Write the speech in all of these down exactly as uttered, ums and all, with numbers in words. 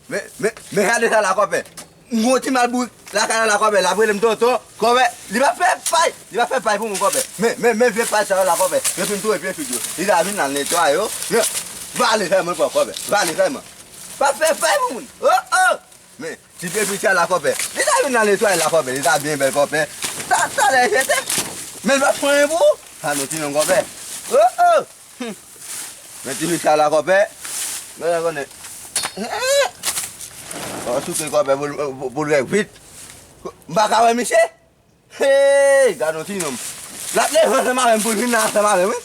Men, men, men gade sa la, kòpè. M gon ti mal bourik lakay la, la, kòpè. L ap rele m tonton, kòpè. Li pa fè pay. Li pa fè pay pou mwen, kòpè. Men, men, men vye pay sa yo la, kòpè. Yo fin touye pye fig yo. Li ta vin al netwaye yo. Men, vale sèlman, kòpè. Vale sèlman. Pa fè pay pou moun. Oh, oh. Men, ti pye fig sa la, kòpè. Li ta vin al netwaye la, kòpè. Li ta byen bèl, kòpè. Sa, sa lè jete. Men, l pa fè anyen pou ou. Sa nou ti non, kòpè. Oh, oh. Hmm. Men ti fig sa la, kòpè. Mwen konnen. Bon, souke, kòpè, pou l, pou, pou l rèk vit. M pa ka wè misye. Hey, gad yon ti nonm. L ap leve ansanm avè m pou l vin la ansanm avè m, wi.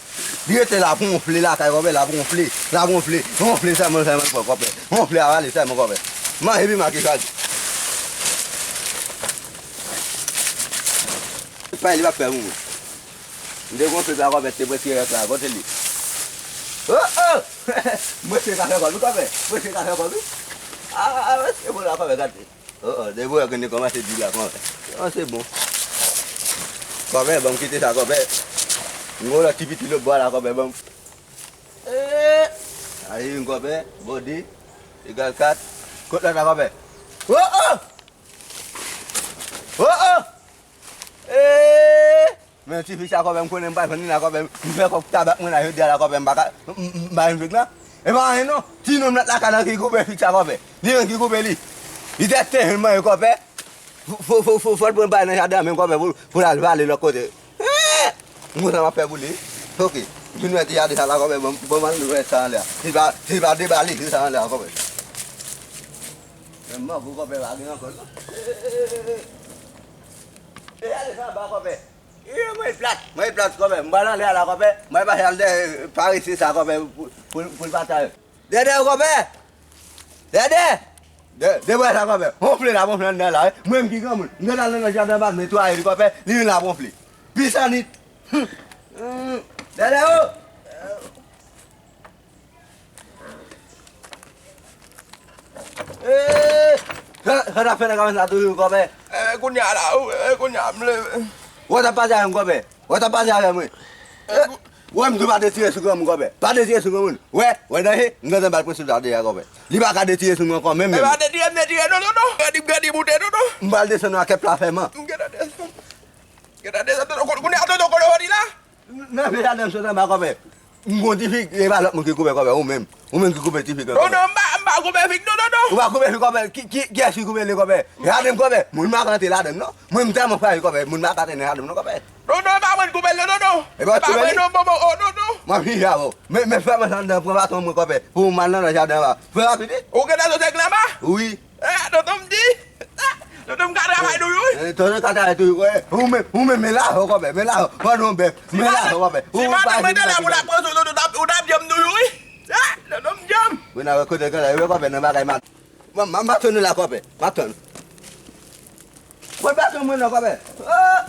Li rete la pou wonfle lakay, kòpè, l ap wonfle. L ap wonfle. Wonfle sèlman, sèlman, kòpè. Wonfle avale sèlman, kòpè. Manje pi mal ke sa di. Pay li p ap fè pou mwen. M te gon pèp la, kòpè, te prèske rèk la, kote li? Oh, oh! Mwen se ka fè kòb, wi, kòpè. Mwen se ka fè kòb, wi. Ah, ah, ah, se bon la, kòpè, gade. Oh, oh, depi wè ke nou kòmanse di la, kòpè. Oh, se bon. Kòpè, ban m kite sa, kòpè. M gon lòt ti piti lòt bò la, kòpè, ban m. Eh! Ayi, yon kòpè, bò de, egal kat. Kot lòt la, kòpè? Oh, oh! Oh, oh! Eh! Men ti fig sa, kòpè, m konnen m pa jwenn li la, kòpè. M fè kòb tabak mwen la jodi a la, kòpè, m pa ka, m, m, m pa jwenn fig la. E pa anyen non. Ti nonm nan lakay la ki koupe fig sa, kòpè. Li menm ki koupe li. Li te te jwenn manje, kòpè. Fò, fò, fò, fò, fò l pran bay nan jaden an menm, kòpè, pou, pou l al vale lòt kote. Eh! M konn sa m ap fè pou li. Ok. M fin wè ti jaden sa la, kòpè, ban m, ban m al wè sa anlè a. Si l pa, si l pa debale, se sa anlè a, kòpè. Men mango, kòpè, pa gen ankò non. Eh, eh, eh, eh, eh. E gade sa anba, kòpè. E mwen plat, mwen plat, kòpè. M pral anlè a la, kòpè. Mwen pase al dèyè parese sa, kòpè, pou, pou, pou l pa ta. Dèyè, dèyè, kòpè. Dèyè, dèyè. Dèyè, dèyè, sa, kòpè. Wonfle la, wonfle anndan la, wi. Mwen menm ki granmoun. M gentan al nan jaden anba, netwaye li, kòpè. Li vin la wonfle. Pisanit. Hmm. Hmm. Dèyè, dèyè, o. Eh, sa, sa t ap fè nan kay sa toujou, kòpè? Eh, kounye a la, ou, eh, kounye a, m leve. Wè, t ap pase avè m, kòpè. Wè, t ap pase avè mwen. Eh, wè, m tou pa detire sou granmoun, kòpè. Pa detire sou granmoun. Wè, wè, danje, m gentan ba l prensip sa deja, kòpè. Li pa ka detire sou mwen ankò, menm, menm. Eh, pa detire, m detire, non, non, non. Grandi, grandi, moute, non, non. M pral desann nan kèp la fèman. M gentan desann. Gentan desann, tonton, kounye a, tonton, kote w di la? Nan vye jaden m sot anba, kòpè. M gon ti fig, e pa lòt moun ki koupe, kòpè, ou menm. Ou menm ki koupe ti fig lan, kòpè. Non, non, m pa, m pa koupe fig, non, non, non. Ou pa koupe fig, kòpè. Ki, ki, kiyès ki koupe li, kòpè? Jaden m, kòpè. Moun pa ka rantre ladan l, non. Mwen, m tèlman fraji, kòpè. Moun pa ka rantre nan jaden m, non, kòpè. Non, non, e pa mwen ki koupe l, non, non, non. E pa ou ki koupe li? E pa mwen, non, bon, bon, oh, non, non. M ap jije avè w. Men, men, fè mwen sa anndan, pran baton mwen, kòpè. Pou m al nan jaden anba. Fè rapid, wi. Ou gentan sot sèk la anba? Wi. Eh, tonton m di. Ah, tonton m ka travay toujou, wi. Eh, tonton ka travay toujou, wi. Ou menm, ou menm, men la, ho, kòpè, men la, ho. Pandan w bèf, men la, ho, kòpè. Ti madanm mwen te la pou l ap pran sou tonton, ou t ap, ou t ap djanm toujou, wi. Ah, tonton m djanm. Mwen nan kote grann la, yo, kòpè, nan bagay ma-, ma-, ma-, m ap tann ou la, kòpè. M ap tann ou. Mwen pa tann mwen nan, kòpè. Oh!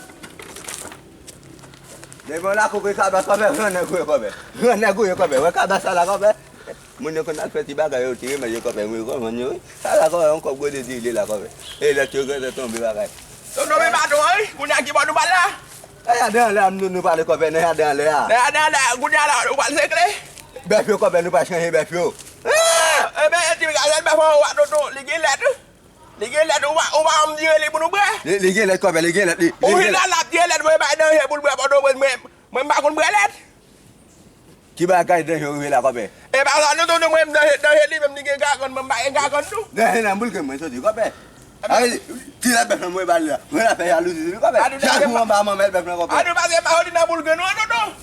Depi w la koke kabas, kòpè, gran nèg ou ye, kòpè. Gran nèg ou ye, kòpè. Wè kabas sa la, kòpè. Moun yo konn al fè ti bagay yo, ti remèd yo, kòpè, mwen kòmann yo, wi. Sa la, kòpè, yon kòb gode di li la, kòpè. E lèt yo gentan tonbe bagay. Tonton, men pa tou, wi. Kounye a ki bò nou pral la? Nan jaden anlè a, nou, nou pale, kòpè, nan jaden anlè a. Nan jaden anlè a, kounye a la, nou pral sekle. Bèf yo, kòpè, nou pral chanje bèf yo. Ah! Ebyen, ti gazèl bèf an ou a, tonton, li gen lèt, wi. Li gen lèt, ou pa, ou pa janm dire li pou nou bwè. Li, li gen lèt, kòpè, li gen lèt, li, li gen lèt. Ou vin la, l ap dire lèt, mwen bay danje pou l bwè, Pòtoprens, mwen, mwen m pa konn bwè lèt. Ki bagay danje ou rive la, kòpè? E pa sa, non, non, non, mwen, m danje, danje li menm, li gen gagann, mwen m pa gen gagann tou. Danje nan boul ke mwen soti, kòpè. Ay, ti lèt bèf lan mwen ba li la. Mwen la fè jalouzi sou li, kòpè. Chak jou anba manmèl bèf lan, kòpè. A nou pase pa soti nan boul ke nou, non, non.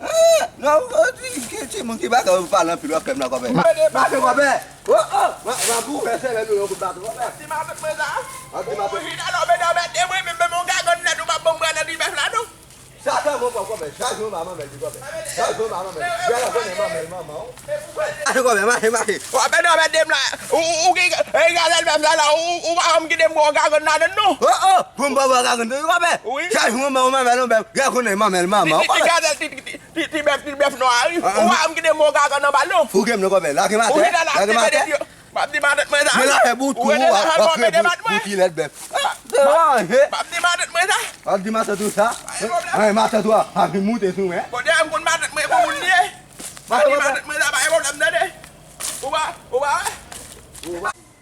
Ah, non, oh, ti, ti, ti moun ki bagay ou pale anpil, w ap fè m nan, kòpè. Mache, kòpè. Oh, oh, m a, m a pou fè sèlè nou yon kout baton, kòpè. Ti matant mwen sa. Ah, ti matant. Ou jina lò, men nan mèt de mwen, men, men, men, gagann nèt, ou pa ban m bwè nan ti bèf la, non. Sa fè mwen pran kòpè, chak jou m a manmèl di kòpè. Chak jou m a manmèl. Gade konnen manmèl manman w. Mache kòpè, mache, mache. W ap fè nan mèt de m la. Ou, ou, ou ki, e gazèl bèf la la, ou, ou pa janm kite m bwè yon gagann ladann non. Oh, oh, pou m pa bwè gagann tou kòpè. Wi. Chak jou m ba w manmèl yon bèf, gade konnen manmèl manman w kòpè. Ti, ti gazèl, ti, ti, ti, ti bèf, ti bèf nwa a wi. Ou pa janm kite m bwè yon gagann anba l non. Fouke m non kòpè, lage m atè, lage m atè. M ap di matant mwen sa. Men lafè bout kou, w ap kreye bout, bout ti lèt bèf. Ah, deranje. M ap di matant mwen sa. W ap di matant ou sa? Pa gen pwoblèm. An, matant ou a, ap vin moute sou mwen. Bon, deja m konn matant mwen, bon moun li ye. M ap di matant mwen sa, pa gen pwoblèm, tande. Ou pa, ou pa wè? Ou pa.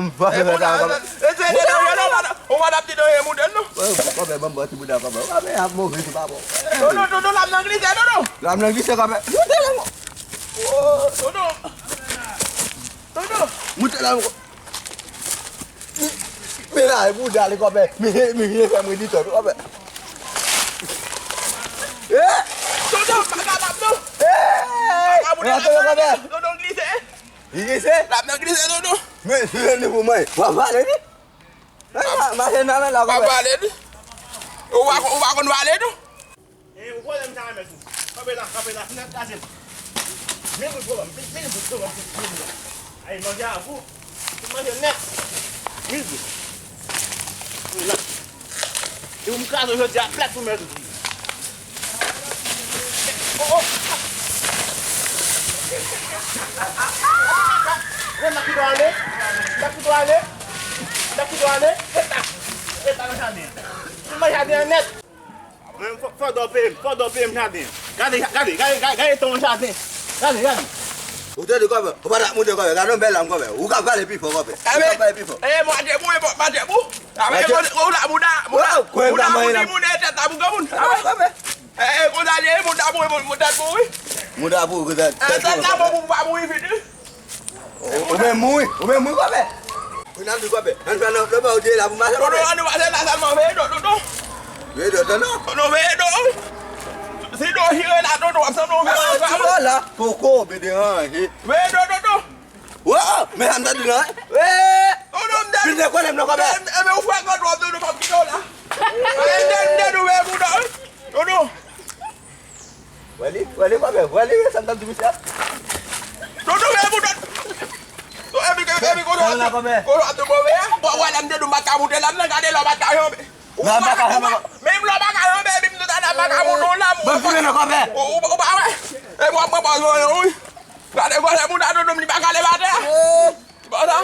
m fè sa kòmè. Ou pa t ap di non, e moudèl non. Kòmè, ban m bò ti bouda kòmè. Kòmè ap move tou pa bon. Dodo, dodo, l ap nan glise, dodo. L ap nan glise kòmè. Moute la ankò. Dodo. Dodo. Moute la ankò. Men la, e bouda li kòmè. Men, men, men, fè mwen di tòt kòmè. Eh! Dodo, pa kapab non. Eh! Pa kapab, dodo, glise. Li glise? L ap nan glise, dodo. Men, si se li pou mwen, w ap vale li? Mache nan men la, kòmè. W ap vale li? Ou pa, ou pa konn vale, non? E, ou pwoblèm sa remèt ou. Kanpe la, kanpe la, fini kraze m. Mil goud pwoblèm, mil goud pwoblèm, mil goud. Ay, manje a gou. Ou manje nèt. Mil goud. Wi, la. E ou m kraze jodi a, plèt pou mèt ou. Oh, oh. Mwen, m ap kite w ale. M ap kite w ale. M ap kite w ale. Eta. Eta nan jaden an. Ou manje jaden an nèt. Mwen, fò, fò dò peye m, fò dò peye m jaden. Gade, gade, gade, gade, gade tan jaden. Gade, gade. Ou tande kòmè, ou pa t ap moute kòmè, gade yon bèl dam kòmè. Ou ka pale pi fò kòmè. Ou ka pale pi fò. Eh, manje pou, eh, manje pou. Manje pou. Ou la, mouda, mouda, mouda pou timoun, eh, tèt la pou granmoun. Ah, kòmè. Eh, eh, konsa li ye, mouda pou, eh, mouda pou, wi. Mouda pou, tèt la pou, pou pa mouri vit, wi. Ou, ou menm mouri, ou menm mouri kòmè. Ou nan di kòmè. Ann fè nan, nan ba ou di la pou mache kòmè. Dodo, ann pase la sèlman, veye do, dodo. Veye do, dodo. Dodo, veye do. Si do chire la, dodo, w ap sanble yon vye la, poko, bede ranje. Veye do, dodo. Wo, men sa m ta di la, wi. Dodo, m te di. Vin dekonnen m nan kòmè. Enben, ou fè gwo twòp, dodo, m ap kite w la. M te di, veye bouda, wi. Dodo. Wè li, wè li, kòmè, wè li, sa m t ap di misye. Dodo, men pou dòt. Epi, epi, kote w ap, kote w ap move a? Bon, wè, lè m te di w m pa t ka moute la, m nan gade lè w pa t ka janbe. Ou pa ka janbe. Menm lè w pa ka janbe, epi m di w talè m pa ka moute w la. Ban m file nan kòmè. Ou, ou, ou pa wè? Epi w ap pran pòz yon, wi. Gade, gade, moun a dodo m, li pa ka leve atè a. Bon, sa.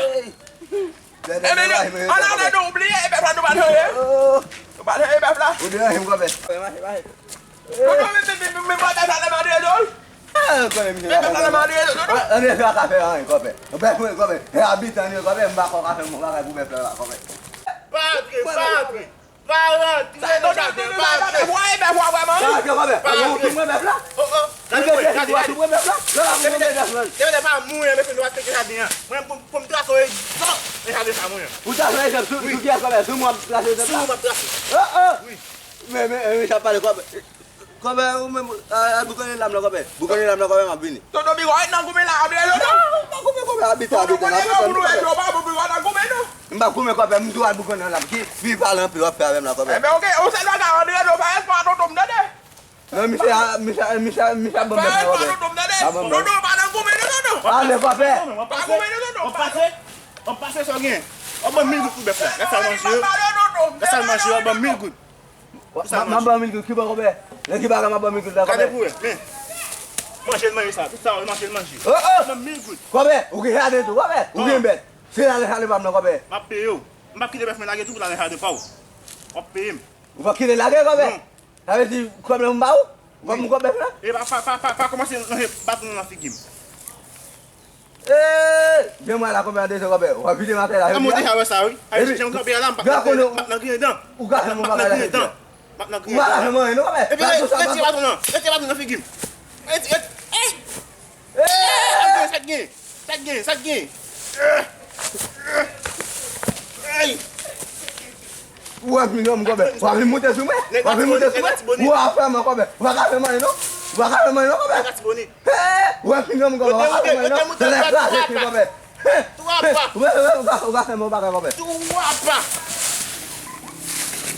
Ebyen, an ale, nou oubliye, e pèp la, nou pa nan anyen. Nou pa nan anyen, pèp la. Ou deranje m, kòmè. Mache, mache. Dodo, men, men, men, men, men, pèp la nan mande, dodo. Ah, kòmè, misye. Men pèp la nan mande, dodo. An efè, a ka fè anyen, kòmè. Pèp mwen, kòmè. E abitan yo, kòmè, m pa kwè w ka fè yon bon bagay pou pèp la, kòmè. Pa antre, pa antre. Pa rantre nan jaden, pa rantre. Wè, bèf, wè, wè, man. Pa rantre, kòmè. Pa rantre. Ou tou pran bèf la? Oh, oh. Ou te desi dwa tou pran bèf la? Lè la pou pran bèf la. Depi lè pa mwen, mesye, nou pa teke jaden an. Mwen, pou, pou m trase yon egzanp nan jaden sa, mwen. Ou trase yon egzanp sou, sou kiyès, kòmè? Sou mwen ap trase egzanp la? Sou mwen ap trase. Oh, oh. Wi. Men, men, men, sa pale, kòmè. Kòmè, ou menm, a, a, boukannen lam nan, kòmè. Boukannen lam nan, kòmè, m ap vini. Dodo, bigò, ret nan goumen la, ap rele, non? Non, pa goumen, kòmè, abite, abite, abite, abite, kòmè. M pa goumen, kòmè, m tou al boukannen lam. Ki, pi pale anpil w ap fè avè m la, kòmè. Enben, oke, ou se dwa ka antre, non, fè espwa tonton m, tande? Non, misye a, misye a, misye a, misye a ban m bèf la, kòmè. Fè espwa tonton m, tande? Dodo, pa nan goumen, non, non, non. Ale, kòmè. Pa goumen, non, non, non. W ap pase, w ap pase sa w gen. W ap ban mil goud pou bèf la. Gad sa l manje yo. Gad sa l manje yo, w ap ban mil goud. M ap ban mil goud, ki bò, kòmè? Nan ki bagay m ap ban mil goud la, kòmè? Gade pou wè, men. Manje l manje sa, tout sa w manje l manje. Oh, oh! Ban mil goud. Kòmè, ou gen jaden tou, kòmè? Ou gen bèt. Se la nan jaden pa m nan, kòmè. M ap peye w. M p ap kite bèf mwen lage tou pou l al nan jaden pa w. W ap peye m. Ou p ap kite l lage, kòmè? Non. Sa vle di, kòmè m ba ou? Kòmè m kòmè bèf la? E pa, pa, pa, pa, pa kòmanse manje baton nan figi m. Eee! Jan m wè la, kòmè, an de zè, kòmè. W ap vide m atè la, jodi a. Kòmè, w deja wè sa, wi. Epi, jan m kanpe a la, m p ap nan griyen dan. Ou ka fè m yon bagay la, jodi a. M p ap nan griyen dan. Ou pa ka fè m anyen, non, kòmè. Epi, retire baton nan. Retire baton nan figi m. Retire, retire. Eee! Sa k gen? Sa k gen? Sa k gen? Ey! Ou wè fingè m, kòmè. W ap vin moute sou mwen. W ap vin moute sou mwen. Ou ap fè m, kòmè. Ou pa ka fè m anyen, non. Ou pa ka fè m anyen, non, kòmè. Ou wè fingè m, kòmè. Ou pa ka fè m anyen, non. Tèlè kraze, kòmè. Ou pa, ou pa, ou pa fè m yon bagay, kòmè.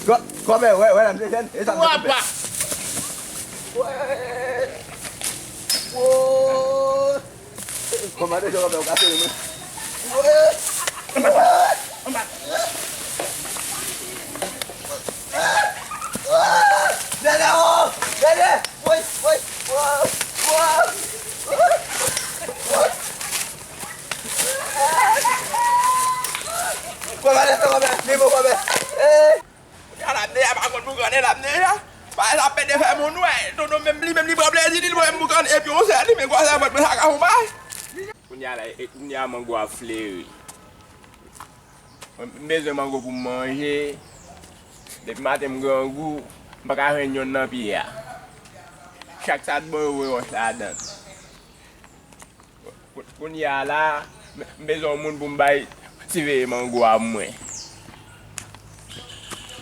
Kò-, kòmè, wè, wè, la, m te jèn. E sa m te koupe. Wè. Kòmande jòkòbè ou kase mwen. Dèyè o! Dèyè! Woy! Woy! Woy! Woy! Ane l ap deja. Bagay sa pede fè moun wè. Tonton menm li menm li pran plezi li, li pran boukannen epi yon sèl li, men gwo sèvant mwen sa ka fon bagay. Kounye a la, e, kounye a mango ap fleri. M bezwen mango pou m manje. Depi maten m grangou, m pa ka jwenn yonn nan pye a. Chak sa t bon yo voye wòch ladan l. Kounye a la, m bezwen yon moun pou m bay siveye mango a mwen.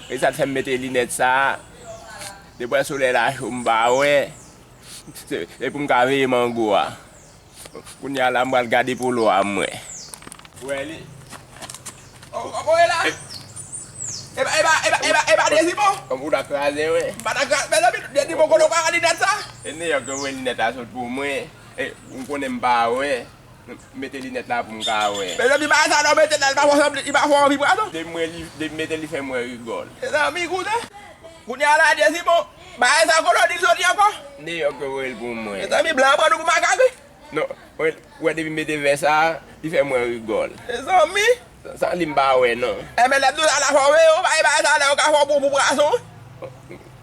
E sa t fè m mete linèt sa a. Depi solèy la cho m pa wè. Se, se pou m ka veye mango a. Kounye a la, m pral gade polo a mwen. Ou wè li? O, o, o, e la? E pa, e pa, e pa, e pa, e pa Dezimo? Kòm ou ta kraze, wi. M pa ta kraze, mezanmi, Dezimo kote w ka wè linèt sa? E Neyòk yo voye linèt la sot pou mwen. E, ou konnen m pa wè. M mete linèt la pou m ka wè. Mezanmi, bagay sa non, mete la, li pa fè w sanble, li pa fè w anvi pran non. Depi m wè li, depi m mete li fè m wè rigòl. Mezanmi, koute. Kounye a la, Dezimo, bagay sa kolonil soti ankò. Neyòk yo voye l pou mwen. Mezanmi, blan an pran nou pou makak, wi. Non, wè, wè depi m mete vè sa, li fè m wè rigòl. Mezanmi. San li m pa wè non. Enben lè m di w sa la fò veye w, pa e bagay sa la yo ka fè w pran pou pwason.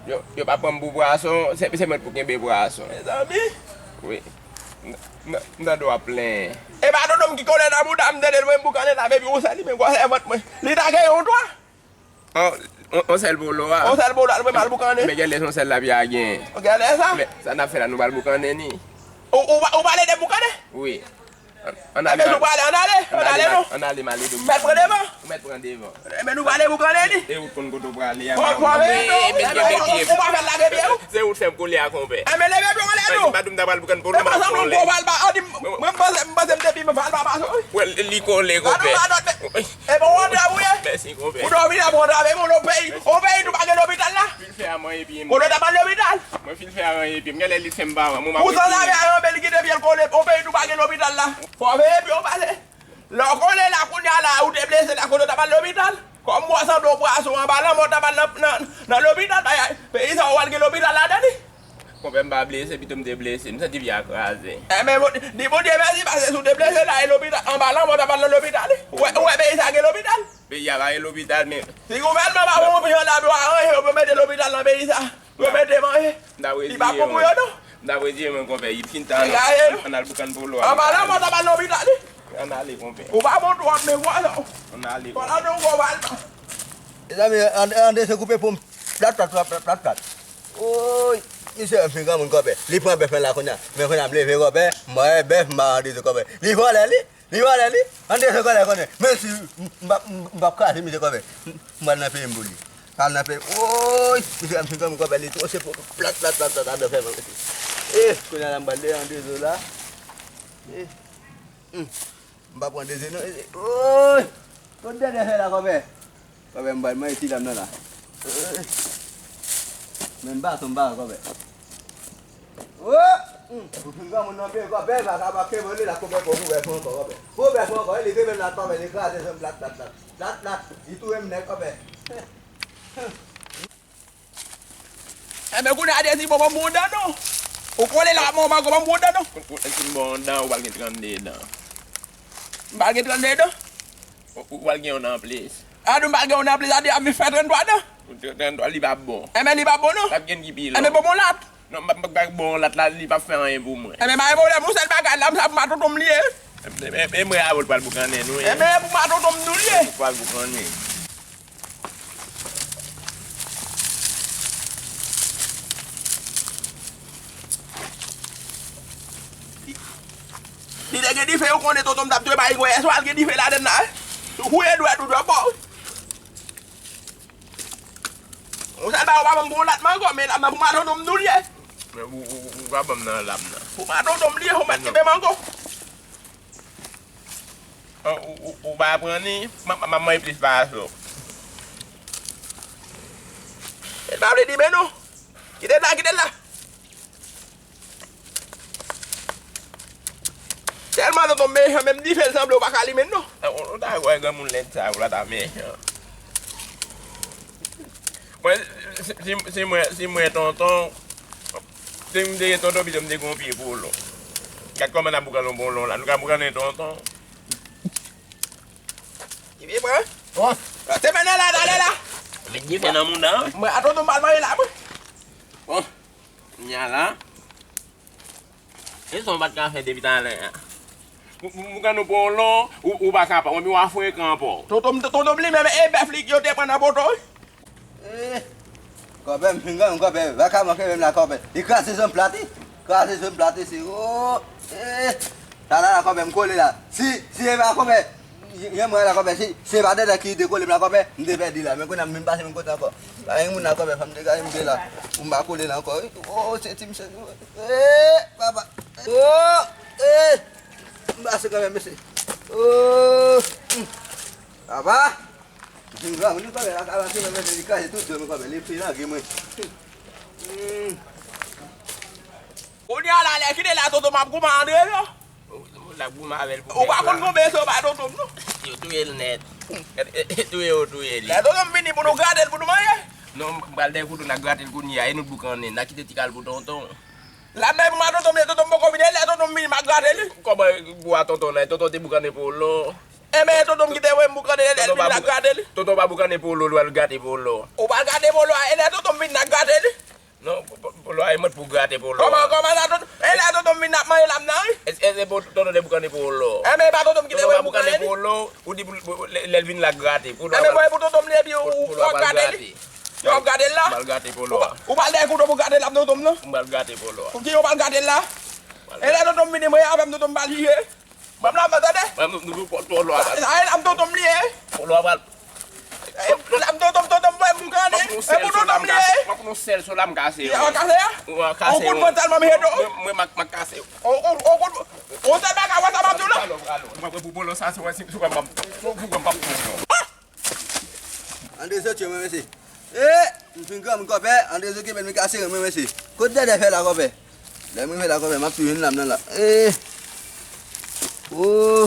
Yo, yo pa pran m pou pwason, se, se mwen k pou kenbe pwason. Mezanmi. Wi. M, m, m tande w ap plenyen. E pa tonton m ki kole nan bouda m tande l voye m boukannen la, epi yon sèl li, men gwo sèvant mwen. Li ta gen yon twa. On, on, on sèl polo a. On sèl polo a, nou pral boukannen. Men genlè se on sèl l ap ya gen. Genlè sa? Men sa n ap fè la, nou pral boukannen ni. Ou, ou, ou pale de boukannen? Wi. Ann, ann ale. Enben nou pral ale, ann ale, ann ale non. Ann ale, m ale dou. Mèt pran devan. Ou mèt pran devan. Enben nou pral boukannen ni. E ou konn kote w prale a. Fò, fò, men non. Enben ou, ou pa fè l lage pye w. Se ou t fè m kole a, konpè. Enben leve pye w anlè non. Mwen pa di m ta pral boukannen polo, m ap kole. Mwen, mwen panse, m panse m te pi mal pa pase wi. Wè, li kole, konpè. Enben w antre a ou ye. Mèsi, konpè. Ou dòmi la pou antre avè m, on peyi, on peyi nou pa gen lopital la. Fè a mwen epi m. Kote w ta pral lopital? Mwen fin fè a mwen epi m. Genlè li fè m pa wè. Mwen pou sanzave a ranbe li kite pye l kole. On peyi nou pa gen lopital la. Fò veye pye w pase. Lè w kole la kounye a la, ou te blese la, kote w ta pral lopital? Kòm mwen sanble yon pwason anba lanmè, w ta pral nan, nan, nan lopital, bagay, peyi sa w al gen lopital ladan li? Konpè m pa blese, pito m te blese. M santi pye a kraze. Enben, Bon-, di Bondye mèsi, paske si w te blese la, e lopital, anba lanmè, w ta pral nan lopital. Ou wè, ou wè peyi sa gen lopital? Peyi a pa gen lopital, men. Si gouvènman pa bon, jan la yo aranje yo pou mete lopital nan peyi sa. Pou yo mete manje. Li pa bon pou yo non. M ta vle di mwen, konpè, li fin tan. Ann al boukann polo a. Anba lanmè w ta pral lopital wi. Ann ale, konpè. Ou pa bon twòp, men vwala w. Ann ale. Vwala nou gwo bal. Mezanmi, An-, André se koupe pou m. Plat, plat, plat, plat, plat, plat. Woy, misye fin granmoun, konpè. Li pran bèf mwen la kounye a. Men kounye a m leve, konpè. M wè bèf, m ba André, konpè. Li vòlè, li. Li vòlè li. André se kòlè konnen. Men si m, m p ap, m, m p ap kraze misye kòmè. M, m pral nan peyi m pou li. Pral nan peyi. Woy! Misye ap fin kòmè kòmè li twò se pou plat, plat, plat, plat, adan fè mwen. Eh, kounye a la m pral dèyè André zo la. Eh. Hmm. M pa pran André zo non. Eh, woy! Kot dèdè fè la kòmè? Kòmè m bay mwen ti dam nan la. Men m pa tonm ba kòmè. Oh! Hmm. Ou fin granmoun nan pye kòmè, pa ka pa kenbe li la kòmè pou ouvè fon ankò kòmè. Pou ouvè fon ankò, li kenbe l la kòmè, li kraze zòn plat, plat, plat. Plat, plat. Li touye m nèt kòmè. Enben kounye a Dezi bon, bon, bon dan non. Ou kole la, bon, bon, bon, bon dan non. Ou, ou, si m bon dan, ou pral gen trannde dan. M pral gen trannde dan? Ou, ou pral gen youn anplis. A, nou pral gen youn anplis, a di a mi fè tranntwa dan. Tranntwa, li p ap bon. Enben, li p ap bon non. L ap gen ki pi long. Enben, bon, bon lat. Non, m ap, m ap bon lat la, li p ap fè anyen pou mwen. Enben, pa gen pwoblèm, yon sèl bagay la, m sa pou matonton m li ye. E, e, e mwen avè w pral boukannen nou, wi. Enben, pou matonton m nou li ye. Ou pral boukannen. Li te gen dife, ou konnen tonton m t ap dwe bay gwè, èske w al gen dife ladann la, wi? Ou fouye dwèt ou dwèt bò, wi. Ou sèl bagay ou pa ban m bon lat m ankò, men lat m nan pou matonton m nou li ye. Men ou, ou, ou, ou pa ban m nan lam nan. Pou matonton m li ye, ou mèt kenbe m ankò. Ou, ou, ou pa pran ni, m, m, m ap manje plis pase w. Li pa vle di men non. Kite l la, kite l la. Tèlman tonton m mechan, menm dife l sanble ou pa ka limen l non. Ou, ou ta wè granmoun lèd sa, ou la ta mechan. Mwen, si, si, si mwen, si mwen tonton, si m te gen tonton, pito m te gen yon pye polo. Gad kòman n ap boukannen yon polo la. Nou ka boukannen tonton. Ki vye pran? Bon. Se mennen la, ale la. Met dife nan mouda, wi. Mwen, a tonton m al manje la, mwen. Bon, kounye a la. E sa w pa t ka fè depi talè a? Mou-, mou-, moukannen w pa w lon, ou, ou pa ka pa w, men w a frekan pa w. Tonton m, tonton m li menm, e bèf li yo te pran nan poto, wi. Eh, kòpè, m fin granmoun, kòpè, vagabon kenbe m la, kòpè. Li kraze zòn plat, wi. Kraze zòn plat, wi, si, oh, eh. Sa la, la, kòpè, m kole la. Si, si e pa, kòpè, jan m wè la, kòpè, si, si e pa Dèdè ki dekole m la, kòpè, m te pèdi la. Men kounye a, m vin pase menm kote ankò. Pa gen moun la, kòpè, fò m degaje m de la. Pou m pa kole la ankò, wi. Oh, se ti mesye, eh, papa. Oh, eh. M pase kanmenm, mesye. Oh, hmm. Papa. Jim granmoun, li pa bèl, a, a, a, li kraze tout zòn mwen, kòpè, li fin lage mwen. Hmm. Kounye a la, lè kite la, tonton m ap goumen Andre, non? Ou, ou la goumen avè l pou... Ou pa konn konbyen se yo bay tonton m, non? Yo touye l nèt. Touye yo touye li. Lè tonton m vini pou nou grate l, pou nou manje. Non, m pral dèyè kouto, n a grate l kounye a, e nou t boukannen, n a kite ti kal pou tonton. L ap nan pou mwen tonton m ye, tonton m poko vini, lè tonton m vini, m a grate li. Kòman gou a tonton nan, tonton te boukannen polo? Enben, tonton m kite voye m boukannen, lè l vini, n a grate li. Tonton pa boukannen polo, l al grate polo. Ou pral grate polo a, e lè tonton m vini, n a grate li. Non, po-, po-, polo a, e mwen pou grate polo a. Kòman, kòman sa, tonton? E lè tonton m vini, n ap manje la m nan, wi. Èske, èske tonton te boukannen polo? Enben, e pa tonton m kite voye m boukannen li. Polo, ou di pou, pou, lè, lè l vin la grate. Polo a pral grate. Enben, mwen pou tonton m li, epi ou, ou ap grate li. Yo ap gade l la. M pral gate polo a. Ou pa, ou pral dèyè kouto pou gade l ap tonton m nan? M pral gate polo a. Pou ki yo pral gade l la? E lè tonton m vini, mwen avè m tonton m pral jije. Ban m la, mwen tande. Mwen, nou, nou, polo a. Sa e l ap tonton m li ye. Polo a pral. E, l ap tonton m, tonton m, mwen m gade. E pou tonton m li ye. Mwen pou nou sèl sou la m kase yo. Yo kase a? Ou kase yo. Ou kout mwen tèlman m jete w. Mwen, mwen, m ap, m ap kase yo. Ou, ou, ou kout, ou sèl bagay wè sa m ap di w la. Mwen, mwen pou polo sa, si wè, si, si wè, m ap, pou, pou, m ap pou yo. Andre Zokye mwen, mesye. Eh, m fin granmoun, kòpè, Andre Zokye mèt vin kase mwen, mesye. Kot Dèdè fè la, kòpè? Lè mwen fè la, kòpè, m ap tou jwenn lam nan la. Eh. Oh.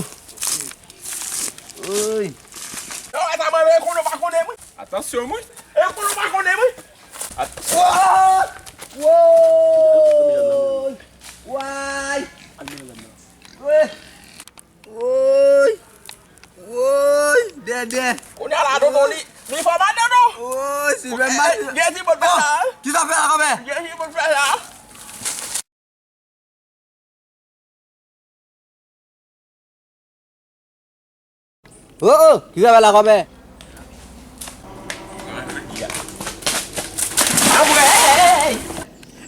Oy. Yo, sa mwen, e konnen w pa konnen mwen. Atansyon, mwen. E konnen w pa konnen mwen. At- Woy! Woy! Woy! Woy! Woy! Woy! Dèdè! Kounye a la, tonton, li, li fò mal, tonton. Woy, si fè mal. Gen ti bout fè la. Kisa fè la, kòpè? Gen ti bout fè la. Oh, oh, kisa fè la, kòpè? Anmwey!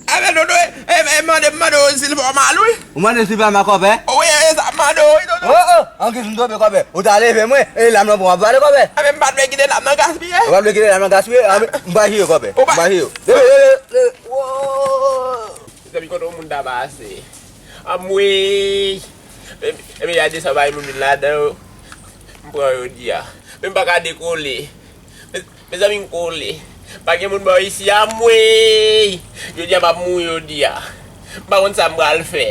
Enben, tonton, e, e, e, mande, mande w si l fè w mal, wi. Ou mande si l fè mal, kòpè? Wi, e sa m mande w, wi, tonton. Oh, oh, anki m tonbe, kòpè. Ou ta leve mwen, e lam nan pou w ap vale, kòpè. Enben, m pa t vle kite lam nan gaspiye. Ou pa t vle kite lam nan gaspiye, enben, m pa jere, kòpè. M pa jere. Leve, leve, leve. Woy! Mezanmi, kote yon moun ta pase? Anmwey! Enben, enben, y a de sa bay moun vin ladan yo. M pran yo jodi a. Men m pa ka dekole. Mezanmi, m kole. Pa gen moun bò isi, anmwey! Jodi a m ap mouri jodi a. M pa konn sa m pral fè.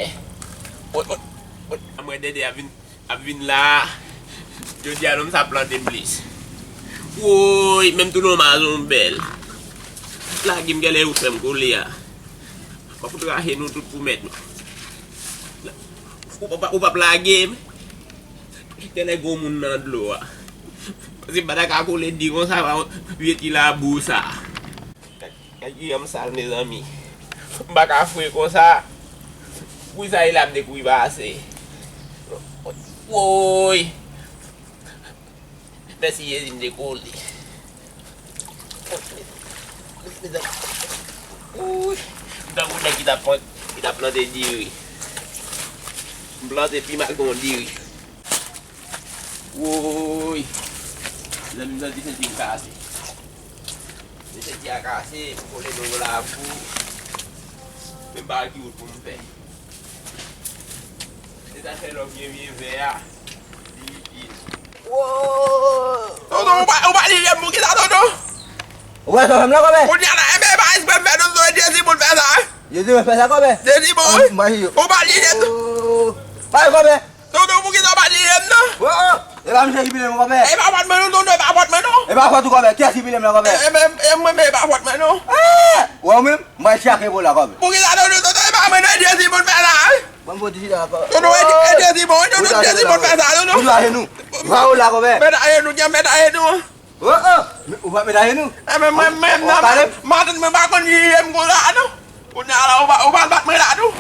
Anmwey, Dèdè ap vin, ap vin la. Jodi a, non, m sa plante m plis. Woy, menm tou non, mazon bèl. Lage m, gèlè yo fè m kole a. M ap fout rache nou tout pou mèt nou. Ou pa, ou p ap lage m. Genlè gwo moun nan dlo a. Paske m pa ta ka kole di konsa, pa vye ti labou sa. Kay, kay ki janm sal, mezanmi. M pa ka fre konsa. Kouri sa e l ap de kouri pase. Woy! Mèsi Jezi, m te kole. Mezanmi. Wouy. M tankou nèg ki t ap plant, ki t ap plante diri. M plante pi mal ke yon diri. Wouy. Mezanmi, m santi senti m kase. Mwen senti a kase, m kole nan yon labou. Men m pa wè ki wout pou m fè. Se sa k fè lè w byen, byen vè a, li itil. Tonton, ou pa, ou pa lije m pou kisa, tonton? Ou wè sa fè m la, kòpè? Kounye a la, enben, e pa eksprè m fè, tonton, e Jezi pou l fè sa, wi. Jezi pou l fè sa, kòpè? Jezi pou, wi. Ou pa lije m, tonton. Tonton, pou kisa w pa lije m, non? Oh, oh. E pa misye ki pile m, kòpè. E pa fòt mwen, non, tonton, e pa fòt mwen, non. E pa fòt ou, kòpè. Kiyès ki pile m la, kòpè? E, e, e mwen, men e pa fòt mwen, non. Ah! Wè ou menm, mwen chake pou la, kòpè. Pou kisa, tonton, tonton, e pa mwen, non, e Jezi pou l fè sa, wi. Bon, bon, di la, kòpè. Tonton, e, e Jezi bon, tonton, Jezi bon fè sa, tonton. Ou ajenou. Ou la, kòpè. Mèt ajenou, gen mèt ajenou. Oh, oh! Men, ou pa met ajenou? Enben, mwen menm nan, matant mwen pa konn jije m konsa, non. Kounye a la, ou pa, ou pa bat mwen la, tou.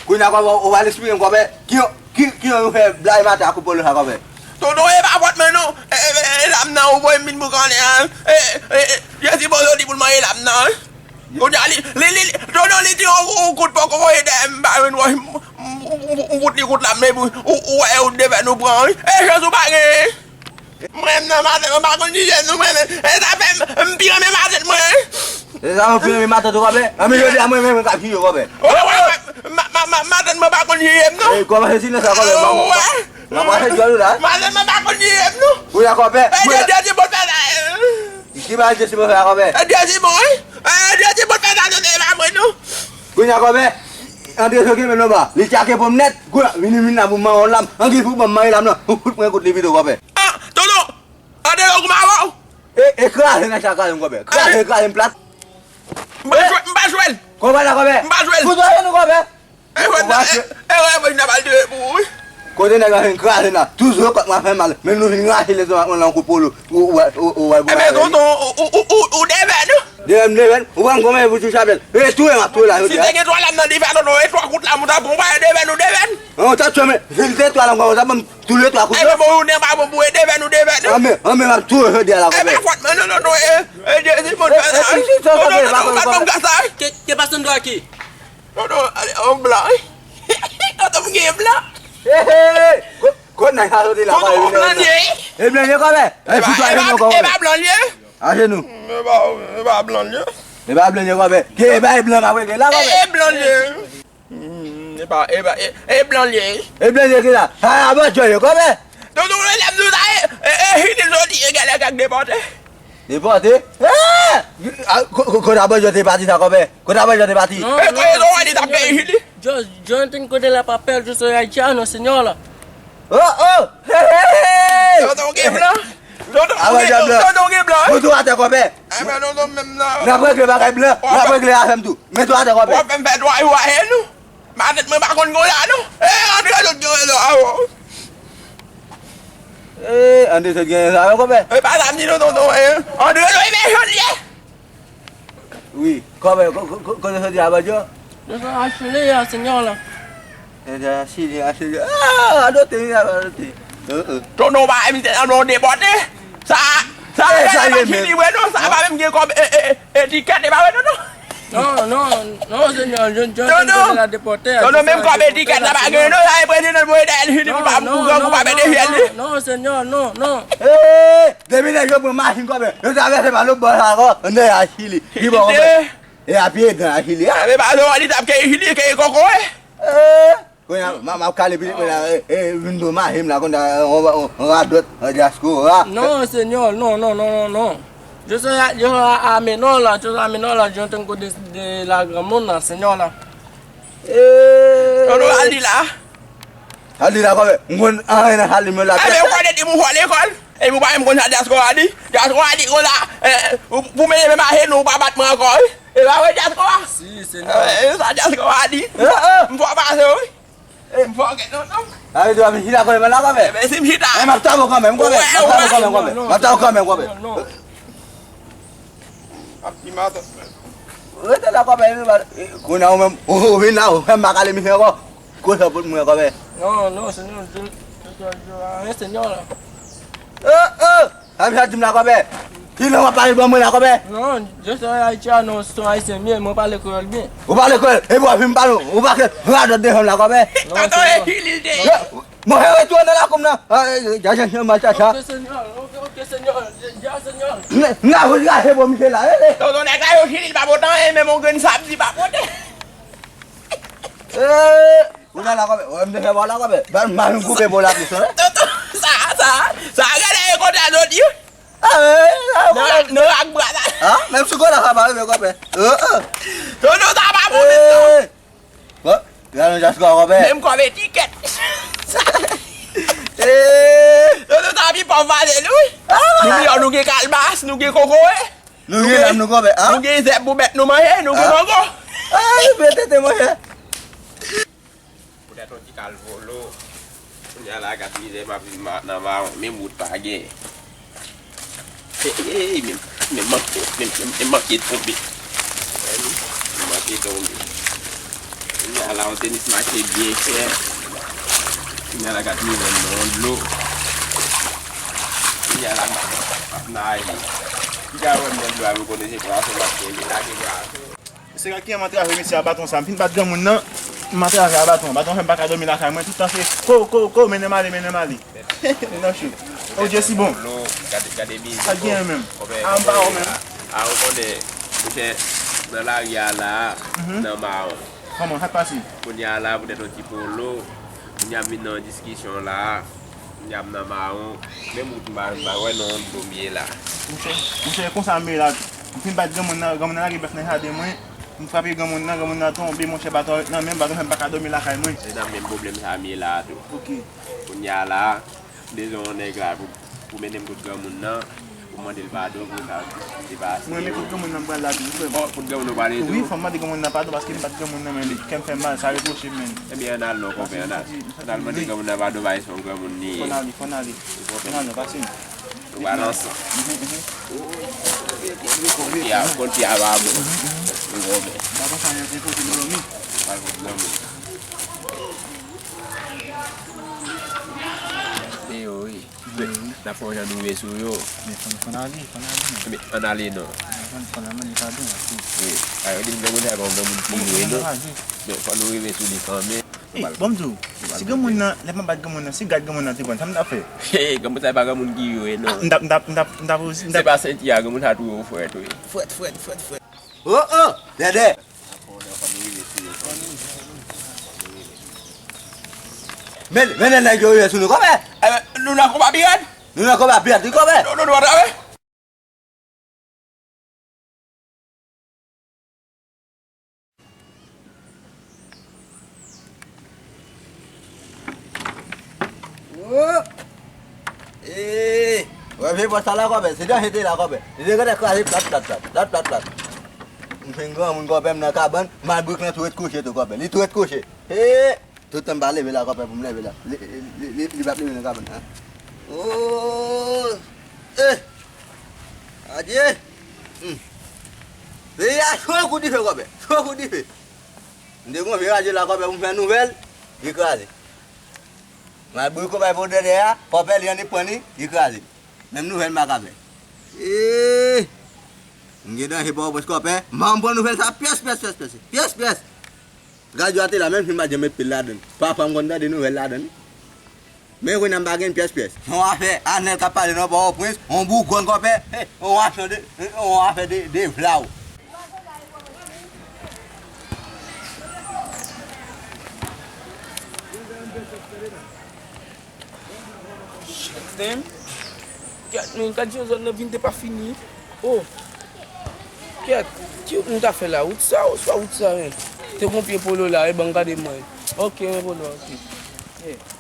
Kounye a, kòmè, ou pa esplike m, kòmè, ki, ki, ki jan nou fè blayi maten ak ou polo sa, kòmè? Tonton, e pa fòt mwen, non. E, e, e, e, lam nan, ou voye m vin boukannen an. E, e, e, Jezi poze w di pou l manje lam nan, wi. Kounye a, li, li, li, li, tonton, li di yon, yon kout pòkon voye dèyè m, m pa jwenn wòch, m, m, m, m, m fout li kout lam, epi ou, ou wè, ou devèn ou pran, wi. E chans ou pa genyen. Mwen menm nan, matant mwen pa konn jije m, non, mwen menm. E sa fè m, m pi renmen matant mwen. E sa, ou pi renmen matant ou, kòmè? Anben, jodi a, mwen menm, mwen k ap jije w, kòmè. Wè, wè, wè. Ma, ma, ma, matant mwen pa konn jije m, non. E, kòmè, se silans la, kòmè. Wè. Mwen pa fè djòl ou la. Matant mwen pa konn jije m, non. Ou la, kòmè. E, mwen Dye, Dye, Dye, bon, fè la. Ki bagay Dye, Dye, bon, fè la, kòmè? E, Dye, Dye, bon, wi. E, Dye, Dye, bon, fè la, non, se pa mwen, non. Kounye a, kòmè, Andre Joke men lòba. Li tchake pòm nèt. Kounye a, vini, vini la pou m manje yon lam. Ange pou ban m manje lam nan. Ou fout mwen kout li pito, kòmè. Ah, tonton! Andre yo goumen avè w? E, e kraze nan chak kraze m, kòmè. Kraze, kraze m plat. M pa jwe, m pa jwe l. Kòmè la, kòmè. M pa jwe l. Fout ajenou, kòmè. E wè, e wè, mwen ap al tire pou ou, wi. Kote nèg la vin kraze la. Toujou kòk mwen fè mal. Men nou vin rache lestomak mwen nan kout polo. Ou, ou, ou, ou, ou, Enben, tonton, ou, ou, ou, ou, ou devèn, non? Devèn, devèn. Ou pran kòmè pou ti chapèl. E touye m ap touye la, jodi a. Si te gen twa lam nan dife a, tonton, e twa kout lam ou ta pran, ou pa e devèn, ou devèn. An, ou ta touye m. Si te twa lam, ou ta ban m tou le twa kout yo. Enben, bon, ou ne pa bon pou e devèn, ou devèn, non? Anben, anben, m ap touye jodi a la, kòmè. E pa fòt mwen, non, tonton, e, e, Jezi, bon, fè sa, wi. Tonton, tonton, ou pa ban m gaz la, wi. Ke, ke pasan dwa ki? Tonton, ale, on blan, wi. Tonton, m gen blan. He, he, he. Ko-, kot nèg sa soti la, kòmè? Tonton, on blan li ye, wi. E blan li ye, kòmè? E, e, fout ajenou, kòmè. E pa blan li ye? Ajenou. E pa, e pa blan li ye. E pa blan li ye, kòmè. Ke, e pa e blan m ap regle la, kòmè? E, e blan li ye. Hmm, e pa, e pa, e, e blan li ye. E blan li ye ki sa? Sa abòdjò ye, kòmè? Tonton, lè m di w sa, e, e, e, Hili soti, e, genlè k ap depòte. Depòte? Eh! A, ko-, ko-, kote abòdjò te pati sa, kòmè? Kote abòdjò te pati? Non, e, non, kote Joe Wally t ap peye Hili? Joe, Jonathan kote la pa pè, Joe Soyay Tcha, non, senyò la. Oh, oh! Hey, hey, hey! Tonton gen blan. Tonton gen blan. Tonton gen blan, wi. Tonton atè, kòmè. Enben, tonton menm nan. N ap regle bagay blan. N ap regle afè m tou. Men tonton atè, kòmè. W ap fè m fè twa jou ajenou. Matant mwen pa konn konsa, non. E, Andre sot gen rezon avè w. E, Andre sot gen rezon avè w, kòmè. E pa sa m di, non, tonton, e. Andre sot gen rezon, li ye. Wi, kòmè, ko-, ko-, ko-, kote soti abòdjò? Yo sa Achille a, senyò la. Yo sa Achille, Achille. Ah, adote, wi, adote. Euh, euh. Tonton pa misye nan non depòte. Sa, sa, eh, sa, sa, li pa menm. Sa pa menm gen kòb, e, e, e, etikèt, e pa vre, tonton? Non, non, non, senyò, John, John, John, la depòte. Tonton, menm kòb etikèt la pa gen, non, sa e prezidan voye dèyè li, pou pa, pou grangou pa mete fyèl li. Non, senyò, non, non. Eh, depi nèg yo pran machin kòmè, yo travèse pa lòt bò sa ankò, nèg Achili. Ki bò kòmè? E a pye dan Achili a. Enben pa zò li t ap keyi Achili, keyi kokoye. Eh, kounye a, m, m ap kale pitit mwen la, e, e, vin do machin la, konn on, on, on radòt, on dyaspora. Non, senyò, non, non, non, non, non. Yo se a, yo a Amenò la, yo se Amenò la, yo tankou de, de la granmoun la, senyò la. Eh. Tonton Aldi la. Aldi la kòmè, m konn anyen nan Aldi mwen la. Enben ou konn di m ou fò lekòl. Epi ou pa menm konn sa dyaspora di. Dyaspora di konsa, eh, pou, pou mete men mache nou, ou pa bat mwen ankò, wi. E pa vre dyaspora? Si, senyò. Eh, sa dyaspora di. Eh, eh. M fò pase, wi. M fò gen non, non. Sa vle di w ap vin chita kòlè mwen la kòmè? Enben si m chita. Eh, m ap tape w kanmenm kòmè. M ap tape w kanmenm kòmè. M ap tape w kanmenm kòmè. Ap di matant mwen. Rete la kòmè, epi ba, eh, kounye a ou menm, ou, ou vin la, ou fè m pa kale misye ankò. Kote w pot mwen kòmè? Non, non, senyò, je, je, je, anyen senyò la. Oh, oh! Sa misye ap di m la kòmè? Kilè w ap pale ban mwen la kòmè? Non, je suis haïtien, non, se yon ayisyen m ye, mwen pale kreyòl byen. Ou pale kreyòl, epi w ap vin pale, ou pa ke radòt devan m la kòmè? Non, tonton senyò. Echili l te ye. Mwen retounen nan lakou m nan. Ah, eh, eh, dja, dja, dja, mal chacha. Ok, senyò. Ok, ok, senyò. Dja, senyò. N, n a voye rache pou misye la, eh, eh. Tonton nèg la yo Echili l pa pote anyen, menm yon grenn sab li pa pote. Eh, ou nan la kòmè. Wè, m te fè bò la kòmè. Ban m mal koupe pou la plis, hein. Tonton, sa, sa, sa, gade e kontra zodi. Ah, eh, eh, nan, nan ak bra la. Ah, menm si kontra sa pa rive kòmè. Eh, eh. Tonton, sa pa bon menm non. Eh. Bon, gade yon dyaspora kòmè. Menm kòb etikèt. Eh. Tonton, sa pi pòv pase nou, wi. Ah. Nou miyò, nou gen kalbas, nou gen kokoye. Nou gen lam nou kòmè, ah? Nou gen zèb pou bèt nou manje, nou gen mango. Ah, nou gen tete manje. Poutèt yon ti kal volo. Kounye a la, gad mizè, m ap viv ma-, nan mawon, menm wout pa gen. Ey, men, men manke, men, men, men manke tonbe. Wè li, men manke tonbe. Kounye a la, yon tenis mache byen chè. Kounye a la, gad mizè m nan dlo. Kounye a la, m ap, m ap naje. Piga wè m nan dlo a, m konnen se pwason m ap kenbe. Lage bra. Se gad ki an m atrave mesye a baton sa. M fin bat granmoun nan, m atrave a baton. Baton fè m pa ka dòmi lakay mwen. Tout tan se ko, ko, ko, mennen m ale, mennen m ale. Non, chou. Oh, Dieu si bon. Gade, gade mizik. Sa k genyen menm? A, m pa wè menm. A, ou konnen, monchè, nan lari a la, nan mawon. Kòman, sa k pase? Kounye a la, poutèt yon ti polo, kounye a m vin nan yon diskisyon la. Kounye a m nan mawon. Menm wout m pa, m pa wè non, dlo m ye la. Monchè, monchè, e konsa m ye la. M fin bat granmoun nan, granmoun nan lage bèf nan jaden mwen. M frape granmoun nan, granmoun nan tonbe, monchè, baton nan men m, baton fè m pa ka dòmi lakay mwen. Se nan menm pwoblèm sa m ye la a tou. Ok. Kounye a la, m bezwen yon nèg la pou, pou mennen m kot granmoun nan, pou mande l padon pou sa, se pa ase. Mwen, men kot granmoun nan m pral la tou, frè m. Bon, kot granmoun nan w prale tou? Wi, fò m mande granmoun nan padon paske m bat granmoun nan, men kè m fè m mal, sa repwoche m, men. Ebyen, ann al non, konpè, ann al. Ann al mande granmoun nan padon, paske se yon granmoun li ye. Fò n ale, fò n ale. Fò n ale, pase m. Nou pral ansanm. Mhm, mhm. Konn pye a, konn pye a pa bon. Mhm, mhm. Ou konprann. Baton sa, yo te pote m dòmi. Pral pote dòmi. E yo, wi. N ap fè yon jan nou rive sou yo. Men fò n, fò n ale, fò n ale, non. Men ann ale, non. Fò n, fò n al mande padon, paske. Wi. A, yo di m granmoun sa pa yon granmoun ki vre, non. Men fò nou rive sou li kanmenm. Ey, bon, m di w, si granmoun nan, lè m ap bat granmoun nan, si gad granmoun nan te pran, sa m t ap fè? Hey, granmoun sa e pa granmoun ki yo ye, non. Ah, m t ap, m t ap, m t ap, m t ap, se pa senti a, granmoun sa twò frèt, wi. Frèt, frèt, frèt, frèt. Oh, oh, Dèdè! Men, men nèg yo rive sou nou, kòmè? Eh, nou nan konba pirèd? Nou nan konba pirèd, wi, kòmè? Nou, nou, nou atrape. Oh! Eh! Wè vye pòs sa la, kòmè. Se danje te la, kòmè. Li te gentan kraze plat, plat, plat. Plat, plat, plat. M fin granmoun, kòmè, m nan kabann. Malbrik lan tou ret kouche tou, kòmè. Li tou ret kouche. Eh! Tout tan m pa leve la, kòmè, pou m leve la. Li, li, li, li p ap leve nan kabann nan. Oh! Eh! Adye! Hmm. Peyi a cho kou dife, kòmè. Cho kou dife. M te gon vye radyo la, kòmè, pou m fè nouvèl, li kraze. Malbrik ou bay pou Dèdè a, kòmè, li annik pran li, li kraze. Menm nouvèl m pa ka fè. Eh! M gen danje Pòtoprens, kòmè. M pa janm pran nouvèl sa pyès, pyès, pyès, pyès. Pyès, pyès. Radyo a te la, menm si m pa t janm met pye l ladan l. Pafwa m konn tande nouvèl ladan l. Men kounye a m pa gen pyès pyès. Se yon afè Anèl k ap pale nan Pòtoprens, yon bougòn kòmè, he, yon afè de, yon afè de, de vla w. Shit, damn. Gad, men, gad jan zòn nan vin depafini. Oh. Kèt, ki wout nou ta fè la? Wout sa oswa wout sa, men? Te gon pye polo la, e ban m gade mwen. Ok, men polo, ok. Yeah.